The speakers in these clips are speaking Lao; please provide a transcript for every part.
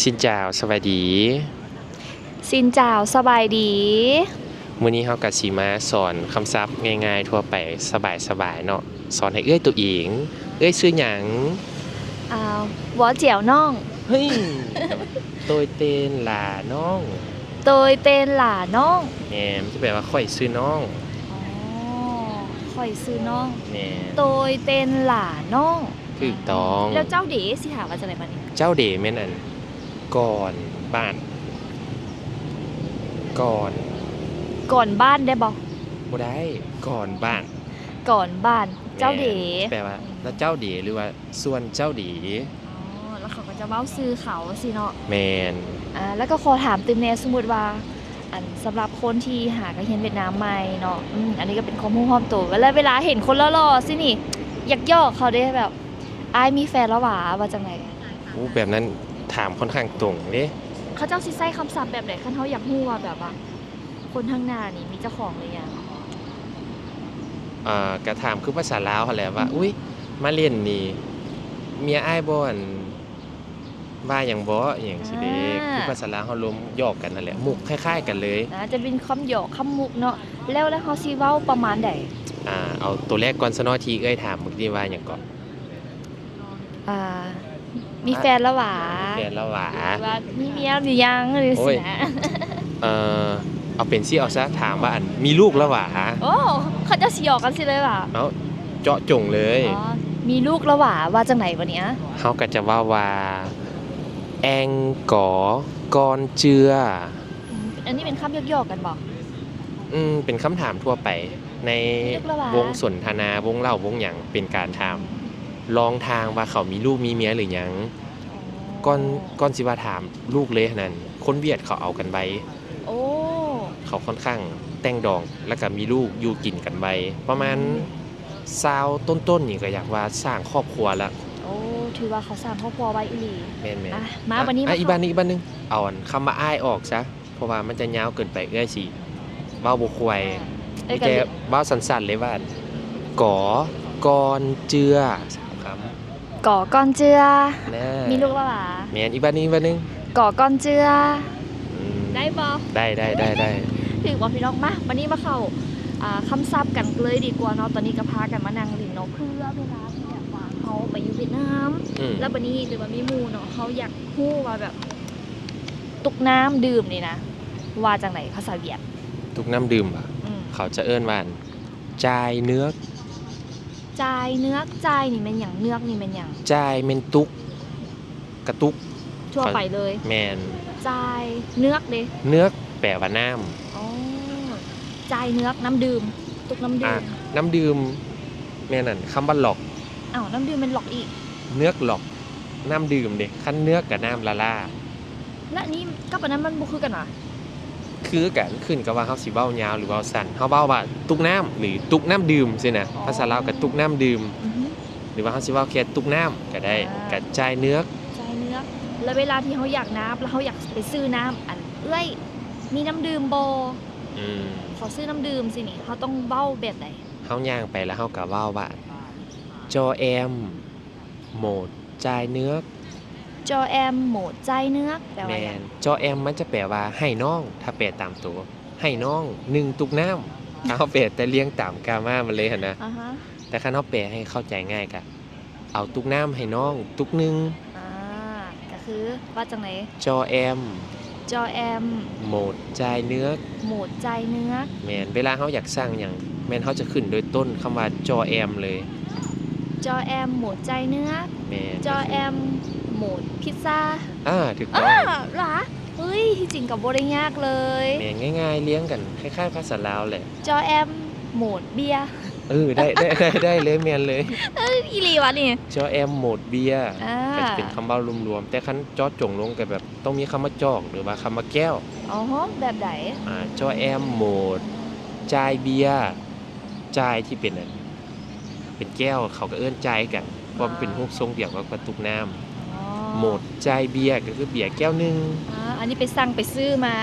ຊິນຈາວ ສະບາຍດີ. ຊິນຈາວ ສະບາຍດີ. ມື້ນີ້ເຮົາກະຊິມາສອນຄຳສັບງ່າຍໆທົ່ວໄປ ສະບາຍໆເນາະ. ສອນໃຫ້ເອື້ອຍໂຕເອງ. ເອື້ອຍຊື່ຫຍັງ? ອາ 我叫น้อง. ເຮີ້ຍ ໂຕຍເຕນຫຼ້ານ້ອງ. ໂຕຍເຕນຫຼ້ານ້ອງ. ແມ່ນ ມັນຈະແປວ່າຂ້ອຍຊື່ນ້ອງ. ອໍ ຂ້ອຍຊື່ນ້ອງ. ແມ່ນ ໂຕຍເຕນຫຼ້ານ້ອງ. ຖືກຕ້ອງ. ແລ້ວເຈົ້າເດ ຊິຖາມວ່າຈັ່ງໃດບາດນີ້? ເຈົ້າເດແມ່ນອັນ ກ່ອນບ້ານ. ກ່ອນ ກ່ອນບ້ານໄດ້ບໍ່? ບໍ່ໄດ້. ກ່ອນບ້ານ. ກ່ອນບ້ານ. ເຈົ້າເດ ແມ່ນ ແປວ່າ ແລ້ວເຈົ້າເດ ຫຼືວ່າສ່ວນເຈົ້າເດ. ອໍ ແລ້ວເຂົາກໍຈະເວົ້າຊື່ເຂົາຊີ້ເນາະ. ແມ່ນ. ອາ ແລ້ວກໍຂໍຖາມຕື່ມແດ່ ສົມມຸດວ່າ ອັນ ສຳລັບຄົນທີ່ຫາກະຮຽນຫວຽດນາມໃໝ່ເນາະ ອືມ ອັນນີ້ກໍເປັນຄວາມຮູ້ຮອບໂຕ ແລ້ວເວລາເຫັນຄົນຫຼໍ່ໆຊີ້ນີ້ ຢາກຫຍອກເຂົາເດ້ ແບບ ອ້າຍມີແຟນແລ້ວຫວາ ວ່າຈັ່ງໃດ? ໂອ້ ແບບນັ້ນຖາມຄ່ອນຂ້າງຕົງເດ້. ເຂົາເຈົ້າຊິໃຊ້ຄຳສັບແບບໃດ ຄັນເຮົາຢາກຮູ້ວ່າແບບວ່າ ຄົນທາງໜ້ານີ້ມີເຈົ້າຂອງຫຼືຍັງ? ອາ ກະຖາມຄືພາສາລາວຫັ້ນແຫຼະວ່າ ອືມ ອຸ້ຍ ມາຫຼິ້ນນີ້ ເມຍອ້າຍບໍ່ ອັນ ວ່າຫຍັງບໍ່ ອີ່ຫຍັງຊີ້ເດ້. ອາ ຄືພາສາລາວເຮົາລົມຫຍອກກັນຫັ້ນແຫຼະ ມຸກຄ້າຍໆກັນເລີຍ. ອາ ຈະເປັນຄຳຫຍອກຄຳມຸກເນາະ. ແລ້ວ ແລ້ວເຮົາຊິເວົ້າປະມານໃດ? ອາ ເອົາໂຕແລກກ່ອນຊະເນາະ ທີ່ເອື້ອຍຖາມມື້ກີ້ວ່າຫຍັງເກາະ? ອາ ມີແຟນແລ້ວຫວາ? ມີແຟນແລ້ວຫວາ? ຫຼືວ່າມີເມຍຫຼືຍັງ ຫຼື ໂອ້ຍ ຊີ້ນະ. ເອີ ເອົາເປັນຊີ້ເອົາຊະ ຖາມວ່າ ອັນ ມີລູກແລ້ວຫວາ? ໂອ້ ເຂົາເຈົ້າຊິຫຍອກກັນຊີ້ເລີຍຫວາ? ເອົາ ເຈາະຈົງເລີຍ. ອໍ ມີລູກແລ້ວຫວາ? ວ່າຈັ່ງໃດບາດນີ້? ເຮົາກໍຈະເວົ້າວ່າ Em có con chưa. ອືມ ອັນນີ້ເປັນຄຳຫຍອກໆກັນບໍ? ອືມ ເປັນຄຳຖາມທົ່ວໄປ ໃນ ມີລູກແລ້ວຫວາ? ວົງສົນທະນາ ວົງເຫຼົ້າ ວົງຫຍັງ ເປັນການຖາມລອງທາງວ່າເຂົາມີລູກມີເມຍຫຼືຍັງ. ອໍ ກ່ອນ ກ່ອນຊິວ່າຖາມລູກເລີຍຫັ້ນ ຄົນຫວຽດເຂົາເອົາກັນໄວ. ໂອ້ ເຂົາຄ່ອນຂ້າງແຕ່ງດອງ ແລ້ວກະມີລູກຢູ່ກິນກັນໄວ ປະມານ ອືມ ຊາວຕົ້ນໆນີ້ກໍຢາກວ່າສ້າງຄອບຄົວລະ. ໂອ້ ຖືວ່າເຂົາສ້າງຄອບຄົວໄວອີ່ຫຼີ. ແມ່ນໆ. ອ່ະ ມາ ອ່ະ ບັດນີ້ ອ່ະ ມາ ອີກບັດໜຶ່ງ ອີກບັດໜຶ່ງ ເອົາອັນຄຳວ່າອ້າຍອອກຊະ ເພາະວ່າມັນຈະຍາວເກີນໄປ ເອື້ອຍຊິເວົ້າບໍ່ຄ່ອຍ. ເອີ ມີແຕ່ເວົ້າສັ້ນໆເລີຍວ່າ Có con chưa ສາມຄຳ. Có con chưa. ນະ ມີລູກແລ້ວຫວາ? ແມ່ນ. ອີກບັດໜຶ່ງ ອີກບັດໜຶ່ງ. Có con chưa. ອືມ ໄດ້ບໍ່? ໄດ້ ໄດ້ ໄດ້ ໄດ້. ຖືກບໍ່ພີ່ນ້ອງ? ມາ ບັດນີ້ມາເຂົ້າ ອ່າ ຄຳສັບກັນເລີຍດີກວ່າເນາະ. ຕອນນີ້ກໍພາກັນມານັ່ງຫຼິ້ນເນາະ ເພື່ອເວລາທີ່ແບບວ່າເຮົາໄປຢູ່ຫວຽດນາມ ອືມ ແລ້ວບັດນີ້ ຫຼືວ່າມີໝູ່ເນາະ ເຮົາຢາກຮູ້ວ່າແບບ ຕຸກນ້ຳດື່ມນີ້ນະ ວ່າຈັ່ງໃດພາສາຫວຽດ? ຕຸກນ້ຳດື່ມຫວາ? ອືມ ເຂົາຈະເອີ້ນວ່າ chai nước. Chai nước. Chai ນີ້ແມ່ນຫຍັງ? Nước ນີ້ແມ່ນຫຍັງ? Chai ແມ່ນຕຸກ ກະຕຸກ ທົ່ວໄປເລີຍ. ແມ່ນ. Chai nước ເດ້? Nước ແປວ່ານ້ຳ. ອໍ chai nước ນ້ຳດື່ມ ຕຸກນ້ຳດື່ມ. ອ່າ ນ້ຳດື່ມ ແມ່ນອັນ ຄຳວ່າ lọc. ອ້າວ ນ້ຳດື່ມແມ່ນ lọc ອີກ? Nước lọc ນ້ຳດື່ມເດ້. ຄັນ nước ກະນ້ຳລ້າໆ. ແລະ ນີ້ກັບອັນນັ້ນມັນບໍ່ຄືກັນຫວາ? ຄືກັນ ຂຶ້ນກັບວ່າເຮົາຊິເວົ້າຍາວ ຫຼື ເວົ້າສັ້ນ. ເຮົາເວົ້າວ່າ ຕຸກນ້ຳ ຫຼື ຕຸກນ້ຳດື່ມຊີ້ນະ. ອໍ ພາສາລາວກໍຕຸກນ້ຳດື່ມ ອືຮຶ ຫຼືວ່າເຮົາຊິເວົ້າແຄ່ຕຸກນ້ຳກໍໄດ້. ອ່າ ກໍ chai nước. Chai nước. ແລ້ວເວລາທີ່ເຮົາຢາກນ້ຳ ແລ້ວເຮົາຢາກໄປຊື້ນ້ຳ ອັນ ເອື້ອຍ ມີນ້ຳດື່ມບໍ່? ອືມ ຂໍຊື້ນ້ຳດື່ມຊີ້ນີ້ ເຮົາຕ້ອງເວົ້າແບບໃດ? ເຮົາຍ່າງໄປ ແລ້ວເຮົາກໍເວົ້າວ່າ Cho em một chai nước. Cho em một chai nước ແປວ່າຫຍັງ? ແມ່ນ. Cho em ມັນຈະແປວ່າໃຫ້ນ້ອງ ຖ້າແປຕາມໂຕ ໃຫ້ນ້ອງໜຶ່ງຕຸກນ້ຳ. ເຮົາແປແຕ່ລຽງຕາມກາມາມັນເລີຍຫັ້ນນະ. ອ່າຮະ. ແຕ່ຄັນເຮົາແປໃຫ້ເຂົ້າໃຈງ່າຍກະ ເອົາຕຸກນ້ຳໃຫ້ນ້ອງຕຸກໜຶ່ງ. ອ່າ ກໍຄືວ່າຈັ່ງໃດ? Cho em. Cho em một chai nước. Một chai nước. ແມ່ນ. ເວລາເຮົາຢາກສັ່ງຫຍັງ ແມ່ນເຮົາຈະຂຶ້ນໂດຍຕົ້ນຄຳວ່າ cho em ເລີຍ. Cho em một chai nước. ແມ່ນ. Cho em một pizza. ອ່າ ຖືກຕ້ອງ. ເອີ ຫຼາ ເຮີ້ຍ ທີ່ຈິງກໍບໍ່ໄດ້ຍາກເລີຍ. ແມ່ນ ງ່າຍໆ ລຽງກັນ ຄ້າຍໆ ພາສາລາວແຫຼະ. Cho em một bia. ເອີ ໄດ້ ໄດ້ ໄດ້ ໄດ້ເລີຍ ແມ່ນເລີຍ. ເອີ ອີ່ຫຼີຫວານີ້? Cho em một bia. ອ່າ ກໍຈະເປັນຄຳເວົ້າລວມໆ ແຕ່ຄັນເຈາະຈົງລົງກໍແບບຕ້ອງມີຄຳວ່າຈອກ ຫຼືວ່າຄຳວ່າແກ້ວ. ອໍ ແບບໃດ? ອ່າ Cho em một chai bia. Chai ທີ່ເປັນອັນ ເປັນແກ້ວ ເຂົາກໍເອີ້ນ chai ກັນ ເພາະມັນເປັນຮູບຊົງດຽວກັບກະຕຸກນ້ຳ. ອໍ một chai bia ກໍຄືເບຍແກ້ວໜຶ່ງ. ອ່າ ອັນນີ້ໄປສັ່ງໄປຊື້ມາ.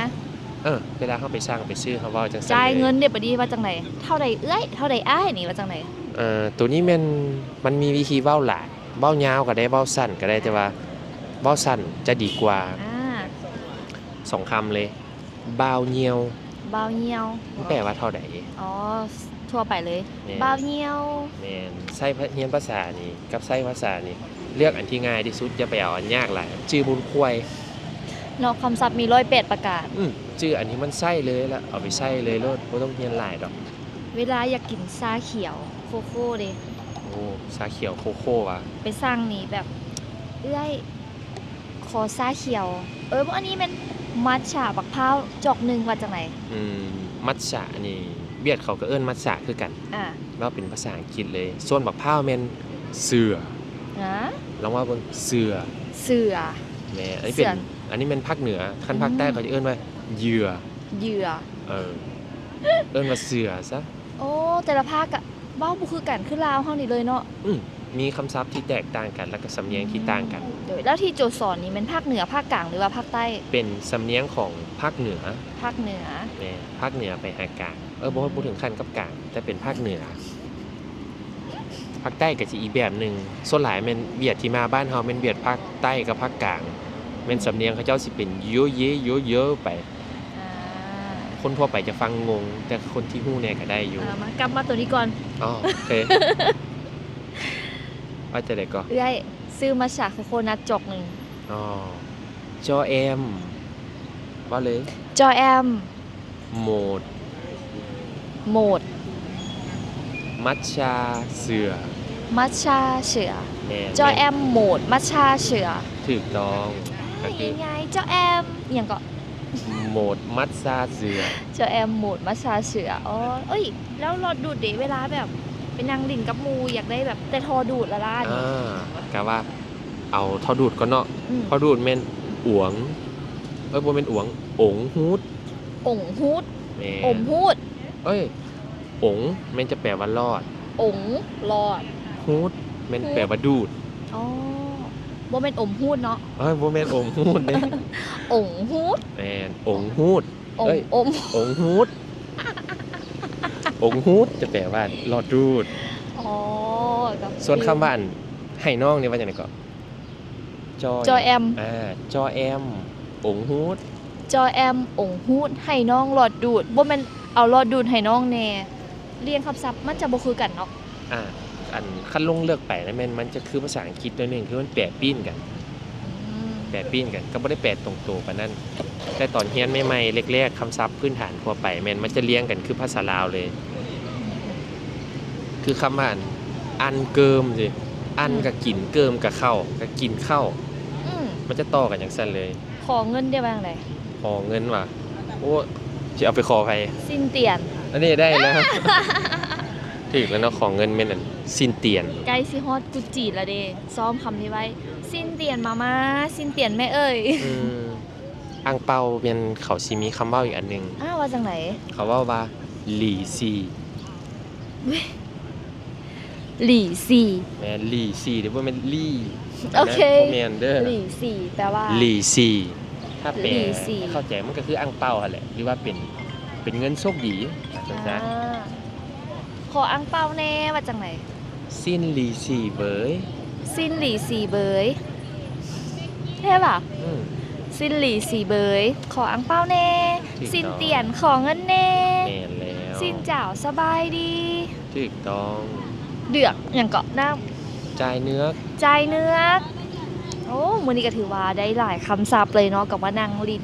ເອີ ເວລາເຮົາໄປສັ່ງໄປຊື້ ເຮົາເວົ້າຈັ່ງຊັ້ນເລີຍ. ຈ່າຍເງິນເດ້ ບາດນີ້ວ່າຈັ່ງໃດ? ເທົ່າໃດເອື້ອຍ? ເທົ່າໃດອ້າຍ? ນີ້ວ່າຈັ່ງໃດ? ເອີ ໂຕນີ້ແມ່ນ ມັນມີວິທີເວົ້າຫຼາຍ ເວົ້າຍາວກໍໄດ້ ເວົ້າສັ້ນກໍໄດ້ ແຕ່ວ່າ ເວົ້າສັ້ນຈະດີກວ່າ. ອ່າ ສອງຄຳເລີຍ. ບ່າວຍ່ຽວ. ບ່າວຍ່ຽວ ມັນແປວ່າເທົ່າໃດ? ອໍ ທົ່ວໄປເລີຍ. ແມ່ນ. ບ່າວຍ່ຽວ. ແມ່ນ. ໃຊ້ພະ ຮຽນພາສານີ້ກັບໃຊ້ພາສານີ້ ເລືອກອັນທີ່ງ່າຍທີ່ສຸດ, ຢ່າໄປເອົາອັນຍາກຫຼາຍ. ຈື່ບຸນຄວາຍເນາະ, ຄຳສັບມີຮ້ອຍແປດປະການ. ອືມ ຈື່ອັນທີ່ມັນໃຊ້ເລີຍລະ ເອົາໄປໃຊ້ເລີຍໂລດ, ບໍ່ຕ້ອງຮຽນຫຼາຍດອກ. ເວລາຢາກກິນຊາຂຽວໂຄໂຄ່ເດ. ໂອ້ ຊາຂຽວໂຄໂຄ່ຫວາ? ໄປສັ່ງນີ້ແບບ ເອື້ອຍ ຂໍຊາຂຽວ. ເອີ ບໍ່ ອັນນີ້ແມ່ນມັດຊາບັກພ້າວຈອກໜຶ່ງ ວ່າຈັ່ງໃດ? ອືມ ມັດຊານີ້ ຫວຽດເຂົາກໍເອີ້ນມັດຊາຄືກັນ. ອ່າ ເວົ້າເປັນພາສາອັງກິດເລີຍ. ສ່ວນບັກພ້າວແມ່ນເສືອ. ຮະ? ລອງເວົ້າເບິ່ງ ເສືອ. ເສືອ. ແມ່ນ. ອັນນີ້ເປັນ ເສືອ ອັນນີ້ແມ່ນພາກເໜືອ. ຄັນພາກໃຕ້ ອືມ ເຂົາຈະເອີ້ນວ່າເຫຍື່ອ. ເຫຍື່ອ. ເອີ ເອີ້ນວ່າເສືອຊະ. ໂອ້ ແຕ່ລະພາກກະເວົ້າບໍ່ຄືກັນ ຄືລາວເຮົານີ້ເລີຍເນາະ. ອືມ ມີຄຳສັບທີ່ແຕກຕ່າງກັນ ແລ້ວກະສຳນຽງທີ່ຕ່າງກັນ. ໂດຍ ແລ້ວທີ່ໂຈສອນນີ້ແມ່ນພາກເໜືອ ພາກກາງ ຫຼືວ່າພາກໃຕ້? ເປັນສຳນຽງຂອງພາກເໜືອ. ພາກເໜືອ. ແມ່ນ ພາກເໜືອໄປຫາກາງ. ເອີ ບໍ່ ອືມ ບໍ່ເຖິງຂັ້ນກັບກາງ ແຕ່ເປັນພາກເໜືອ. ພາກໃຕ້ກໍຊິອີກແບບໜຶ່ງ. ສ່ວນຫຼາຍແມ່ນຫວຽດທີ່ມາບ້ານເຮົາແມ່ນຫວຽດພາກໃຕ້ກັບພາກກາງ. ແມ່ນ ອືມ ສຳນຽງເຂົາເຈົ້າຊິເປັນໂຢເຢ ໂຢເຢໄປ. ອ່າ ຄົນທົ່ວໄປຈະຟັງງົງ, ແຕ່ຄົນທີ່ຮູ້ແດ່ກໍໄດ້ຢູ່. ອ່າ ມາ ກັບມາໂຕນີ້ກ່ອນ. ອໍ ໂອເຄ. ວ່າຈັ່ງໃດກໍ? ເອື້ອຍ ຊື້ມັດຊາໂຄໂຄນັດຈອກໜຶ່ງ. ອໍ ຈໍແອມ ວ່າເລີຍ. ຈໍແອມ ໂມດ ໂມດ ມັດຊາເສືອ. ມັດຊາເສືອ. ແມ່ນ. ຈໍແອມໂມດມັດຊາເສືອ. ຖືກຕ້ອງ. ເອີຍ ງ່າຍໆ ຈໍແອມ ອີ່ຫຍັງເກາະ? ໂມດມັດຊາເສືອ. ຈໍແອມໂມດມັດຊາເສືອ. ອໍ ເອີຍ ແລ້ວຫຼອດດູດເດ ເວລາແບບໄປນັ່ງຫຼິ້ນກັບໝູ່ ຢາກໄດ້ແບບແຕ່ທໍ່ດູດລະລະນີ້. ອ່າ ກະວ່າເອົາທໍ່ດູດກ່ອນເນາະ. ອືມ ທໍ່ດູດແມ່ນອວງ ເອີຍ ບໍ່ແມ່ນອວງ ອົງຮູດ. ອົງຮູດ. ແມ່ນ. ອົມຮູດ. ເອີຍ ອົງແມ່ນຈະແປວ່າຫຼອດ. ອົງ ຫຼອດ. ຮູດແມ່ນແປວ່າດູດ. ອໍ ບໍ່ແມ່ນອົມຮູດເນາະ. ເອີຍ ບໍ່ແມ່ນອົມຮູດເດ້. ອົງຮູດ. ແມ່ນ ອົງຮູດ. ອົງ ເອີຍ ອົມ ອົງຮູດ. ອົງຮູດຈະແປວ່າຫຼອດດູດ. ອໍ ກໍ ສ່ວນຄຳວ່າອັນ ໃຫ້ນ້ອງນີ້ວ່າຈັ່ງໃດເກາະ? ຈໍ ຈໍແອມ. ອ່າ ຈໍແອມ ອົງຮູດ. ຈໍແອມ ອົງຮູດ ໃຫ້ນ້ອງຫຼອດດູດ. ບໍ່ແມ່ນເອົາຫຼອດດູດໃຫ້ນ້ອງແດ່. ລຽງຄຳສັບມັນຈະບໍ່ຄືກັນເນາະ. ອ່າ ອັນ ຄັນລົງເລິກໄປນະ ແມ່ນມັນຈະຄືພາສາອັງກິດໜ້ອຍໜຶ່ງ ຄືມັນແປປີ້ນກັນ. ອືມ ແປປີ້ນກັນ ກໍບໍ່ໄດ້ແປຕົງໂຕປານນັ້ນ. ແຕ່ຕອນຮຽນໃໝ່ໆ ແລກໆ ຄຳສັບພື້ນຖານທົ່ວໄປ ແມ່ນມັນຈະລຽງກັນຄືພາສາລາວເລີຍ. ຄືຄຳວ່າອັນ ອັ່ນເກີມຊີ້ ອັ່ນ ອືມ ກໍກິນ ເກີມກໍເຂົ້າ ກໍກິນເຂົ້າ. ອືມ ມັນຈະຕໍ່ກັນຈັ່ງຊັ້ນເລີຍ. ຂໍເງິນໄດ້ວ່າຈັ່ງໃດ? ຂໍເງິນຫວາ? ໂອ້ ຊິເອົາໄປຂໍໃຜ? ຊິນຕຽນ. ອັນນີ້ໄດ້ແລ້ວ. ຖືກແລ້ວເນາະ, ຂໍເງິນແມ່ນອັນ ຊິນຕຽນ. ໃກ້ຊິຮອດຕຸດຈີນແລ້ວເດ້, ຊ້ອມຄຳນີ້ໄວ້. ຊິນຕຽນມາມາ, ຊິນຕຽນແມ່ເອີຍ. ອືມ. ອັງເປົາແມ່ນເຂົາຊິມີຄຳເວົ້າອີກອັນໜຶ່ງ. ອ້າວ ວ່າຈັ່ງໃດ? ເຂົາເວົ້າວ່າ ຫຼີຊີ. ຫຼີຊີ. ແມ່ນ ຫຼີຊີເດ້, ບໍ່ແມ່ນ ລີ. ໂອເຄ ບໍ່ແມ່ນເດີ. ຫຼີຊີແປວ່າ ຫຼີຊີ. ຖ້າແປໃຫ້ເຂົ້າໃຈ ມັນກໍຄືອັງເປົາຫັ້ນແຫຼະ ຫຼືວ່າເປັນ ເປັນເງິນໂຊກດີ. ອ່າ ຂໍອັງເປົາແດ່ ວ່າຈັ່ງໃດ? ຊິນຫຼີຊີເບີຍ. ຊິນຫຼີຊີເບີຍ. ແທ້ຫວາ? ອືມ. ຊິນຫຼີຊີເບີຍ. ຂໍອັງເປົາແດ່. ຖືກຕ້ອງ. ຊິນຕຽນ ຂໍເງິນແດ່. ແມ່ນແລ້ວ. ຊິນຈາວ ສະບາຍດີ. ຖືກຕ້ອງ. ເດືອກ ຫຍັງເກາະ ນ້ຳ? ຈ່າຍເໜືອກ. ຈ່າຍເໜືອກ. ໂອ້ ມື້ນີ້ກໍຖືວ່າໄດ້ຫຼາຍຄຳສັບເລີຍເນາະ, ກໍມານັ່ງຫຼິ້ນ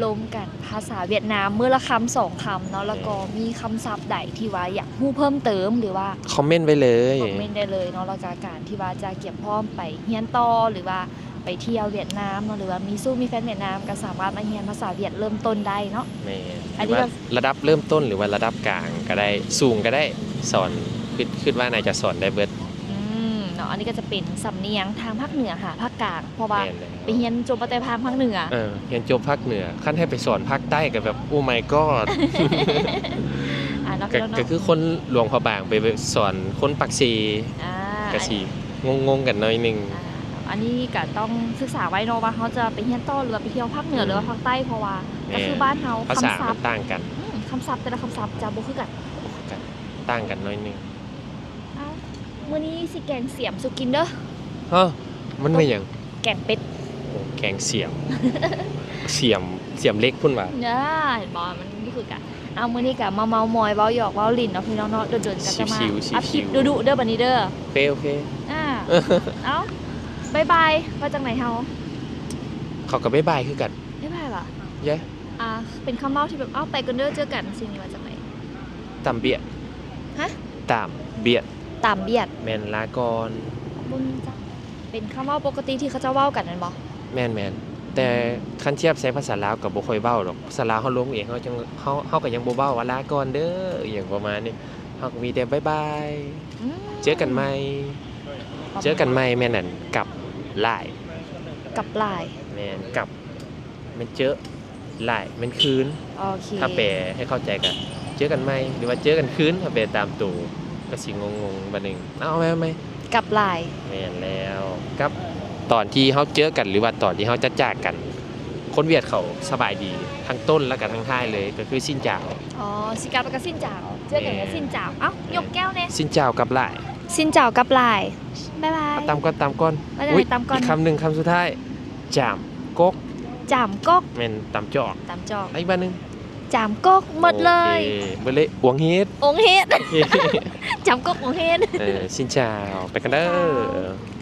ລົມກັນພາສາຫວຽດນາມ ມື້ລະຄຳສອງຄຳເນາະ, ແລ້ວກໍ ແມ່ນ ມີຄຳສັບໃດທີ່ວ່າຢາກຮູ້ເພີ່ມເຕີມ ຫຼືວ່າ ຄອມເມັນໄວ້ເລີຍ. ຄອມເມັນໄດ້ເລີຍເນາະ, ແລ້ວກໍການທີ່ວ່າຈະກຽມພ້ອມໄປຮຽນຕໍ່ ຫຼືວ່າ ໄປທ່ຽວຫວຽດນາມເນາະ ຫຼືວ່າມີຊູ້ມີແຟນຫວຽດນາມ ກໍສາມາດມາຮຽນພາສາຫວຽດເລີ່ມຕົ້ນໄດ້ເນາະ. ແມ່ນ. ອັນນີ້ກໍ ລະດັບເລີ່ມຕົ້ນ ຫຼືວ່າລະດັບກາງກໍໄດ້ ສູງກໍໄດ້ ສອນ ຄິດ ຄິດວ່າໜ້າຈະສອນໄດ້ເບິດ. ອືມ ເນາະ, ອັນນີ້ກໍຈະເປັນສຳນຽງທາງພາກເໜືອຫາພາກກາງ ເພາະວ່າ ແມ່ນແລ້ວ ໄປຮຽນຈົບມາແຕ່ທາງພາກເໜືອ. ເອີ ຮຽນຈົບພາກເໜືອ, ຄັນໃຫ້ໄປສອນພາກໃຕ້ກໍແບບ Oh my god. ອ່າ ເນາະ ກໍ ພີ່ນ້ອງເນາະ, ກໍຄືຄົນຫຼວງພະບາງໄປ ໄປສອນຄົນປາກເຊ. ອ່າ ກໍຊິ ອັນນີ້ ງົງໆກັນໜ້ອຍໜຶ່ງ. ອ່າ ອັນນີ້ກໍຕ້ອງສຶກສາໄວ້ເນາະ ວ່າເຮົາຈະໄປຮຽນຕໍ່ ຫຼືວ່າໄປທ່ຽວພາກເໜືອ ອືມ ຫຼືວ່າພາກໃຕ້ ເພາະວ່າ ແມ່ນ ກໍຄືບ້ານເຮົາ ພາສາ ຄຳສັບ ມັນຕ່າງກັນ. ອືມ ຄຳສັບແຕ່ລະຄຳສັບຈະບໍ່ຄືກັນ. ບໍ່ຄືກັນ ຕ່າງກັນໜ້ອຍໜຶ່ງ. ເອົ້າ ມື້ນີ້ຊິແກງສຽມສູ່ກິນເດີ. ຮະ? ມັນແມ່ນຫຍັງ? ແກງເປັດ. ແກງສຽມ ສຽມ ສຽມເຫຼັກພຸ້ນຫວາ. ເອີ ເຫັນບໍ່ ມັນບໍ່ຄືກັນ. ເອົາ ມື້ນີ້ກະມາເມົາມອຍເວົ້າຫຍອກເວົ້າຫຼິ້ນເນາະພີ່ນ້ອງເນາະ ດົນໆກະຈະມາ ຊິວໆ ອັດຄລິບ ຊິວໆ ດຸໆເດີ ບາດນີ້ເດີ. ໂອເຄ ໂອເຄ ອ່າ ເອົ້າ ບາຍບາຍ ວ່າຈັ່ງໃດເຮົາ? ເຂົາກະບາຍບາຍຄືກັນ. ບາຍບາຍຫວາ? ເຢ້ ອ່າ ເປັນຄຳເວົ້າທີ່ແບບ ເອົ້າ ໄປກ່ອນເດີ ເຈີກັນ ຈັ່ງຊີ້ ວ່າຈັ່ງໃດ? ຕາມບຽດ. ຮະ? ຕາມບຽດ. ຕາມບຽດ. ແມ່ນ ລາກ່ອນ. ບໍ່ຮູ້ຈັກ. ເປັນຄຳເວົ້າປົກກະຕິທີ່ເຂົາເຈົ້າເວົ້າກັນແມ່ນບໍ່? ແມ່ນໆ ແຕ່ຄັນທຽບໃສ່ພາສາລາວກໍບໍ່ຄ່ອຍເວົ້າດອກ. ພາສາລາວເຮົາລົງເອງ ເຮົາຈັ່ງ ເຮົາ ເຮົາກໍຍັງບໍ່ເວົ້າວ່າລາກ່ອນເດີ ອີ່ຫຍັງປະມານນີ້. ເຮົາກໍມີແຕ່ບາຍບາຍ. ອືມ ເຈີກັນໃໝ່. ປະມານ ເຈີກັນໃໝ່ແມ່ນອັນ ກັບຫຼາຍ. ກັບຫຼາຍ. ແມ່ນ ກັບ ແມ່ນເຈີ ຫຼາຍແມ່ນຄືນ. ໂອເຄ ຖ້າແປໃຫ້ເຂົ້າໃຈກໍເຈີກັນໃໝ່ ຫຼືວ່າເຈີກັນຄືນ ຖ້າແປຕາມໂຕກໍຊິງົງໆບາດໜຶ່ງ. ເອົາ ເອົາໃໝ່ ເອົາໃໝ່ ກັບຫຼາຍ. ແມ່ນແລ້ວ ກັບ ຕອນທີ່ເຮົາເຈີກັນ ຫຼືວ່າຕອນທີ່ເຮົາຈະຈາກກັນ ຄົນຫວຽດເຂົາສະບາຍດີທັງຕົ້ນ ແລ້ວກໍທັງທ້າຍເລີຍ ກໍຄືຊິນຈາວ. ອໍ ຊິກັບແລ້ວກໍຊິນຈາວ ເຈີກັນກໍ ແມ່ນ ຊິນຈາວ. ເອົ້າ ແມ່ນ ຍົກແກ້ວແດ່. ຊິນຈາວກັບຫຼາຍ. ຊິນຈາວກັບຫຼາຍ. ບາຍບາຍ. ຕາມກ່ອນ ຕາມກ່ອນ. ວ່າຈັ່ງໃດ? ຕາມກ່ອນ. ອີກຄຳໜຶ່ງ ຄຳສຸດທ້າຍ. ຈາມກົກ. ຈາມກົກ. ແມ່ນ ຕຳຈອກ. ຕຳຈອກ. ອີກບາດໜຶ່ງ. ຈາມກົກໝົດເລີຍ. ໂອເຄ ເບິດເລີຍ. ອວງເຮັດ. ອວງເຮັດ. ໂອເຄ ຈາມກົກອວງເຮັດ. ເອີ ຊິນຈາວ ໄປກັນເດີ. ເຈົ້າ.